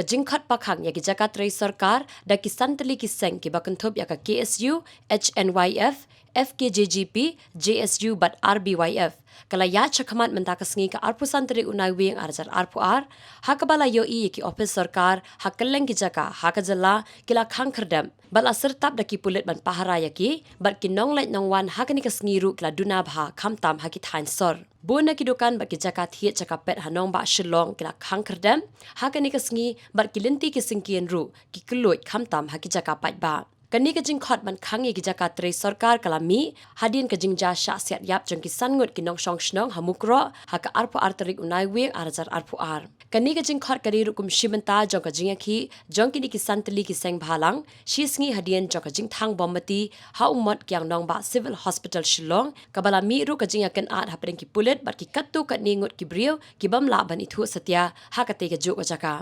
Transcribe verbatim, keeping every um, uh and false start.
Ka jingkhot pakhang ïa ki jaka trei sorkar da ki san tylli ki seng kiba kynthup ïa ka K S U, H N Y F, F K J G P, J S U bad R B Y F ka la ïaid shakhmat mynta ka sngi ka arphew san tarik u Naiwieng ar hajar arphew ar, ha kaba la ïohi ïa ki ophis sorkar ha kylleng ki jaka ha ka jylla ki la khang khyrdep bad la syrtap da ki pulit ban pahara ïa ki, bad ki nongleit nongwan ha kane ka sngi ruh ki la duna bha khamtam ha ki thaiñ sor. Bun na ki dukan bad ki jaka thied jaka pet ha nongbah Shillong ki la khang khyrdep ha kane ka sngi, bad ki lynti ki syngkien ruh ki kylluid khamtam ha ki jaka paidbah. Kane ka jingkhot ban khang ïa ki jaka trei sorkar ka la mih hadien ka jingjia shah siat ïap jong ki san ngut ki nongshong shnong ha Mukroh ha ka arphew ar tarik u Naiwieng ar hajar arphew ar. Kane ka jingkhot ka dei ruh kum shi bynta jong ka jingïakhih jong kine ki san tylli ki seng bhalang, shi sngi hadien jong ka jingthang bom mati ha u Mot Kiang Nangbah Civil Hospital Shillong, kaba la mih ruh ka jingïakynad hapdeng ki pulit bad ki katto katne ngut ki briew ki bym lah ban ithuh satia ha katei kajuh ka jaka.